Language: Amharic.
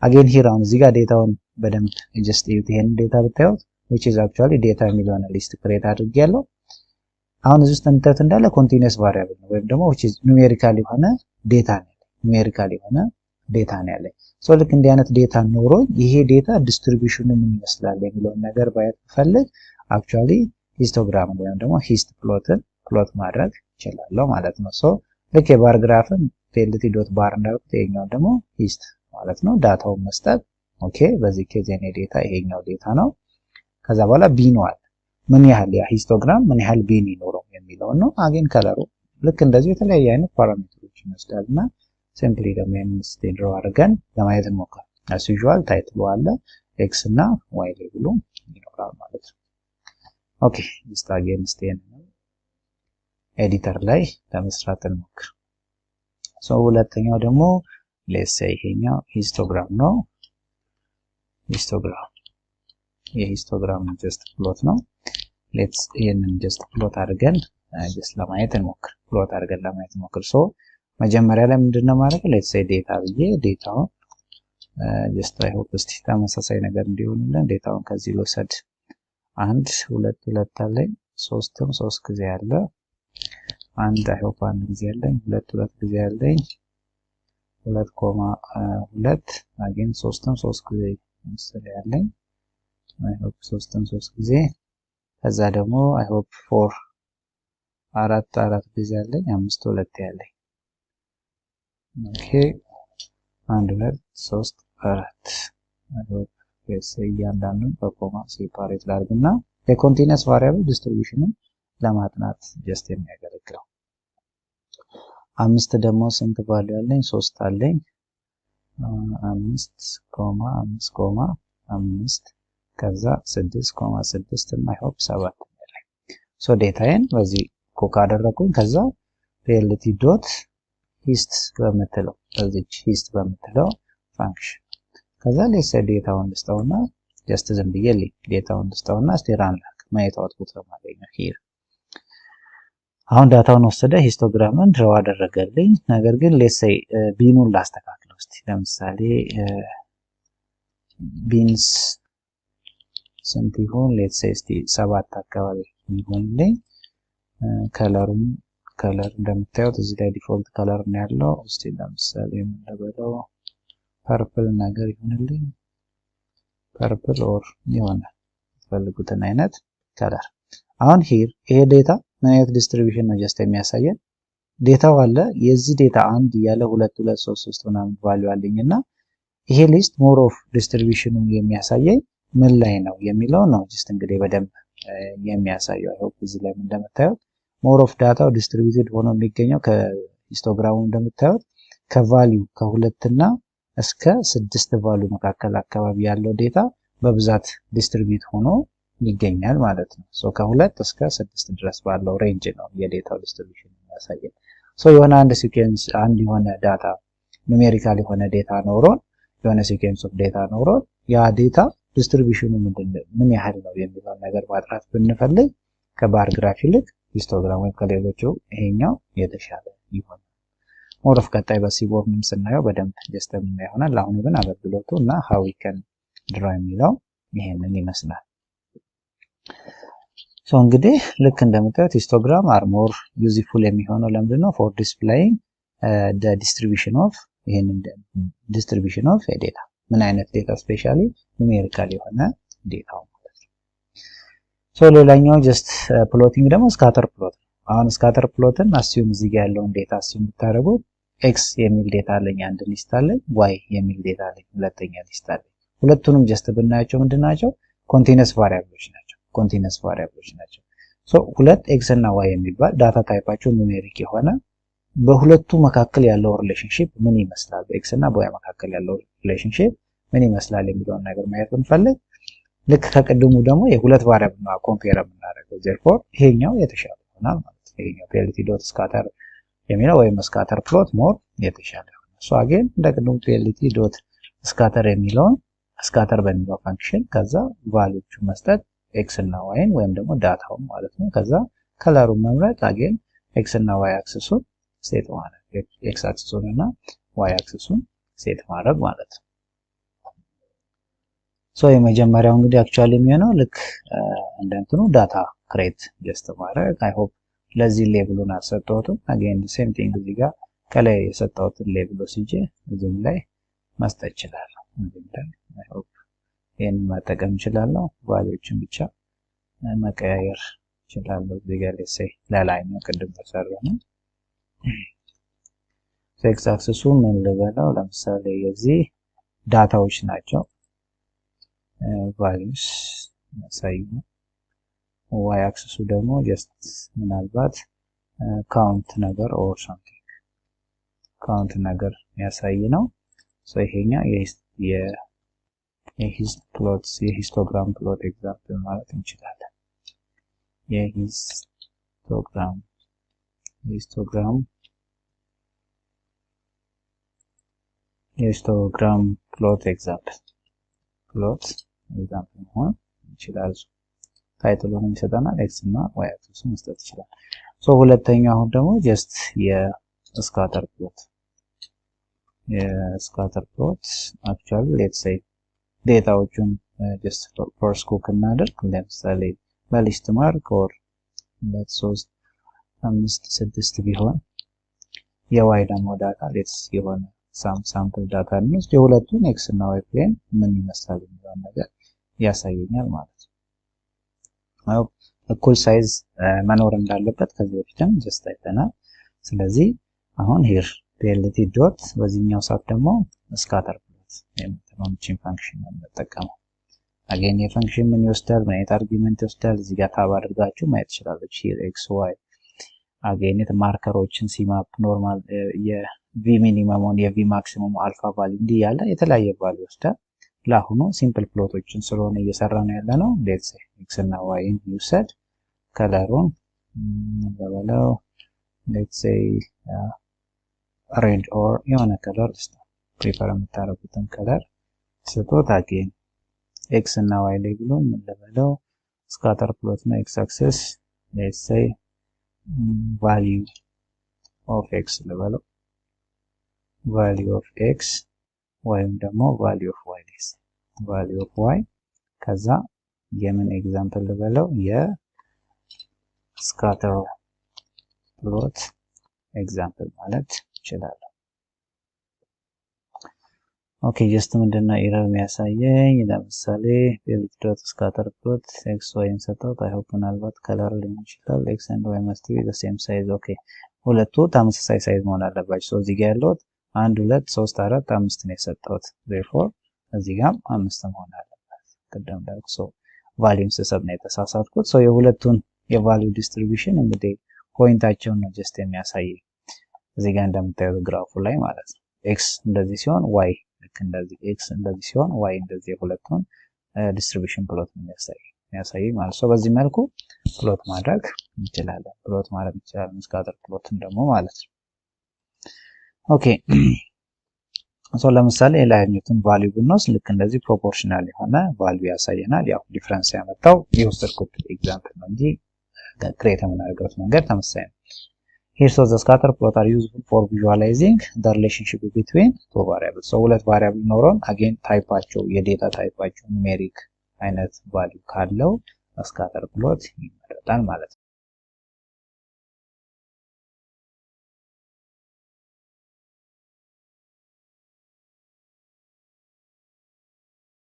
Again here አሁን እዚህ ጋር data ውን በደንብ just እዩት። ይሄን data ብታዩት which is actually data የሚለውን list create አድርጌያለሁ። አሁን እዚህ ውስጥ የምታዩት እንዳለ continuous variable ነው ወይም ደግሞ which is numerical የሆነ data ነው። Numerical የሆነ data ነው ያለኝ። So ልክ እንዲህ አይነት data ኖሮ ይሄ data distribution ኑ ምን ይመስላል የሚለውን ነገር ማየት ብፈልግ actually histogram ወይም ደግሞ hist plot ን plot ማድረግ እችላለሁ ማለት ነው። So ልክ የ bar graph ን plt.bar እንዳልኩት ይሄኛውን ደግሞ hist ማለት ነው። Data ውን መስጠት፣ okay፣ በዚህ case የኔ data ይሄኛው data ነው። ከዛ በኋላ bin ኑ አለ፣ ምን ያህል ያ histogram ምን ያህል bin ይኖረው የሚለውን ነው። Again color ኡ ልክ እንደዚሁ የተለያየ አይነት parameter ኦች ይወስዳል እና simply ደግሞ ይህንን draw አድርገን ለማየት እንሞክር። As usual title ኡ አለ፣ x እና y label ኡ ይኖራል ማለት ነው። Okay, just again ስቴን editor ላይ ለመስራት እንሞክር። So ሁለተኛው ደግሞ let's say ይሄኛው histogram ነው። Histogram የ histogram just plot ነው። Let's ይሄንን just plot አድርገን just ለማየት እንሞክር። Plot አድርገን ለማየት እንሞክር። So መጀመሪያ ላይ ምንድነው ማድረግ? Let's say data ብዬ data ውን just I hope እስቲ ተመሳሳይ ነገር እንዲሆንልን data ውን ከዚህ ልውሰድ። አንድ ሁለት ሁለት አለኝ፣ ሶስትም ሶስት ጊዜ አለ። አንድ I hope አንድ ጊዜ አለኝ፣ ሁለት ሁለት ጊዜ አለኝ፣ ሁለት comma ሁለት፣ again ሶስትም ሶስት ጊዜ መሰለኝ ያለኝ፣ I hope ሶስትም ሶስት ጊዜ። ከዛ ደግሞ I hope four አራት አራት ጊዜ አለኝ፣ አምስት ሁለት ያለኝ። Okay፣ አንድ ሁለት ሶስት አራት። I hope እያንዳንዱን በ comma separate ላድርግና የ continuous variable distribution ን ለማጥናት just የሚያገለግለው። አምስት ደግሞ ስንት value አለኝ? ሶስት አለኝ። አምስት comma አምስት comma አምስት፣ ከዛ ስድስት comma ስድስት እና I hope ሰባት አለኝ። So data ዬን በዚህ ኮ ካደረኩኝ ከዛ plt.hist በምትለው፣ በዚች hist በምትለው function ከዛ let's data ውን ልስጠውና just ዝም ብዬ data ውን ልስጠውና እስቲ run ላድርግ፣ ማየት output ነው የማገኘው here። አሁን data ውን ወሰደ፣ histogram ን draw አደረገልኝ። ነገር ግን let's say bin ኑን ላስተካክለው እስቲ። ለምሳሌ bins ስንት ይሁን? Let's say እስቲ ሰባት አካባቢ ይሁንልኝ። Color ኡም color እንደምታዩት እዚህ ላይ default color ነው ያለው። እስቲ ለምሳሌ ምን ልበለው? Purple ነገር ይሁንልኝ። Purple or የሆነ የምትፈልጉትን አይነት color። አሁን here ይሄ data ምን አይነት distribution ነው just የሚያሳየን? Data ው አለ፣ የዚህ data አንድ እያለ ሁለት ሁለት ሶስት ሶስት ምናምን value አለኝ እና ይሄ list more of distribution ኑ የሚያሳየኝ ምን ላይ ነው የሚለው ነው just እንግዲህ በደንብ የሚያሳየው። I hope እዚህ ላይ እንደምታዩት more of data ው distributed ሆኖ የሚገኘው ከ histogram ኡ እንደምታዩት ከ value ከሁለትና እስከ ስድስት value መካከል አካባቢ ያለው data በብዛት distribute ሆኖ ይገኛል ማለት ነው። So ከሁለት እስከ ስድስት ድረስ ባለው range ነው የ data ው distribution የሚያሳየን። So የሆነ አንድ sequence፣ አንድ የሆነ data፣ numerical የሆነ data ኖሮን፣ የሆነ sequence of data ኖሮን ያ data distribution ኑ ምንድን ምን ያህል ነው የሚለውን ነገር ማጥራት ብንፈልግ ከ bar graph ይልቅ histogram ወይም ከሌሎቹ ይሄኛው የተሻለ ይሆናል። More of ቀጣይ በ seaborn ም ስናየው በደንብ just የምናየው ይሆናል። ለአሁኑ ግን አገልግሎቱ እና how we can draw የሚለው ይሄንን ይመስላል። So እንግዲህ ልክ እንደምታዩት histogram are more useful የሚሆነው ለምንድን ነው? For displaying distribution of ይሄንን distribution of data፣ ምን አይነት data? Specially numerical የሆነ data ው ማለት ነው። So ሌላኛው just plotting ደግሞ scatter plot ነው። አሁን scatter plot ን assume እዚህ ጋር ያለውን data assume ብታደርጉት x የሚል data አለኝ፣ አንድ list አለኝ፣ y የሚል data አለኝ፣ ሁለተኛ list አለኝ። ሁለቱንም just ብናያቸው ምንድን ናቸው? Continuous variable ኦች ናቸው። Continuous variable ኦች ናቸው። So ሁለት x እና y የሚባል data type ኣቸው numeric የሆነ በሁለቱ መካከል ያለው relationship ምን ይመስላል፣ በ x እና በ y መካከል ያለው relationship ምን ይመስላል የሚለውን ነገር ማየት ብንፈልግ ልክ ከቅድሙ ደግሞ የሁለት variable ነው compare የምናደርገው። Therefore ይሄኛው የተሻለ ይሆናል ማለት ነው። ይሄኛው plt.scatter የሚለው ወይም scatter plot more የተሻለ ይሆናል። So again እንደ ቅድሙ plt.scatter የሚለውን scatter በሚለው function ከዛ value ዎቹ መስጠት x እና y ን ወይም ደግሞ data ውን ማለት ነው። ከዛ color ኡን መምረጥ፣ again x እና y axis ኡን set ማድረግ፣ x axis ኡን እና y axis ኡን set ማድረግ ማለት ነው። So የመጀመሪያው እንግዲህ actually የሚሆነው ልክ እንደ እንትኑ data create just ማድረግ። I hope ለዚህ label ኡን አልሰጠሁትም። Again, same thing፣ እዚህ ጋር ከላይ የሰጠሁትን label ወስጄ እዚህም ላይ መስጠት እችላለሁ። እዚህም ላይ I hope ይህንን መጠቀም እችላለሁ። Value ዎችን ብቻ መቀያየር እችላለሁ። እዚህ ጋር let's say ለላይኛው ቅድም ተሰራ ነው። ኤክስ አክሰሱ ምን ልበለው? ለምሳሌ የዚህ data ዎች ናቸው፣ values ያሳዩ ነው። Y axis ኡ ደግሞ just ምናልባት count ነገር or something፣ count ነገር የሚያሳይ ነው። ይሄኛው የ hist plot፣ የ histogram plot example ማለት እንችላለን። የ histogram plot example፣ plot example መሆን ይችላል። Title ኡንም ይሰጠናል። X እና Y axis ኡ መስጠት ይችላል። So ሁለተኛው አሁን ደግሞ just የ scatter plot actually let's say data ዎቹን just first cook እናድርግ። ለምሳሌ በ list mark or ሁለት፣ ሶስት፣ አምስት፣ ስድስት ቢሆን፣ የ Y ደግሞ data let's የሆነ sample data እንውስድ። የሁለቱን X እና Y plane ምን ይመስላል የሚለውን ነገር ያሳየኛል ማለት ነው። እኩል size መኖር እንዳለበት ከዚህ በፊትም just አይተናል። ስለዚህ አሁን here plt dot፣ በዚህኛው ሰዓት ደግሞ scatter plot የምትለውን function ነው የምንጠቀመው። Again የ function ምን ይወስዳል፣ ምን አይነት argument ይወስዳል፣ እዚህ ጋር tab አድርጋችሁ ማየት ትችላለች። Here X፣ Y፣ again marker ኦችን፣ cmap፣ normal፣ የ V minimum ኡን፣ የ V maximum ኡ፣ alpha value እንዲህ ያለ የተለያየ value ይወስዳል። ለአሁኑ simple plot ኦችን ስለሆነ እየሰራ ነው ያለ ነው። Let's X እና Y ን ይውሰድ። Color ኡን በበለው let's say red or የሆነ color፣ prefer የምታደርጉትን color ስጦት። Again X እና Y label ኡ ምን ልበለው? Scatter plot ነው። X axis let's say value of X ልበለው፣ value of X ወይም ደግሞ value of Y፣ let's value of Y። ከዛ የምን example ልበለው? የ scatter plot example ማለት እችላለሁ። Okay, just ምንድነው error የሚያሳየኝ? ለምሳሌ plt dot scatter plot X Y ን ሰጠሁት። I hope ምናልባት color ሊሆን ይችላል። X and Y must be the same size። Okay፣ ሁለቱ ተመሳሳይ size መሆን አለባቸው። So እዚህ ጋር ያለሁት አንድ፣ ሁለት፣ ሶስት፣ አራት፣ አምስት ነው የሰጠሁት። Therefore እዚህ ጋርም አምስት መሆን አለበት። ቅድም እንዳልኩ so value ን ስሰጥ ነው የተሳሳትኩት። So የሁለቱን የ value distribution እንግዲህ point ኣቸውን ነው just የሚያሳይ፣ እዚህ ጋር እንደምታዩት graph ኡ ላይ ማለት ነው። X እንደዚህ ሲሆን Y ልክ እንደዚህ፣ X እንደዚህ ሲሆን Y እንደዚህ፣ የሁለቱን distribution plot ነው የሚያሳይ ማለት ነው። በዚህ መልኩ plot ማድረግ እንችላለን። Plot ማድረግ እንችላለን scatter plot ን ደግሞ ማለት ነው። Okay, so ለምሳሌ የላይኛውን value ብንወስድ ልክ እንደዚህ proportional የሆነ value ያሳየናል። ያው difference ያመጣው የወሰድኩት example ነው እንጂ create የምናደርገው መንገድ ተመሳሳይ ነው። Here, so the scatter plot are useful for visualizing the relationship between two variables. So ሁለት variable ኖሮን again type ኣቸው፣ የ data type ኣቸው numeric አይነት value ካለው scatter plot ይመረጣል ማለት ነው።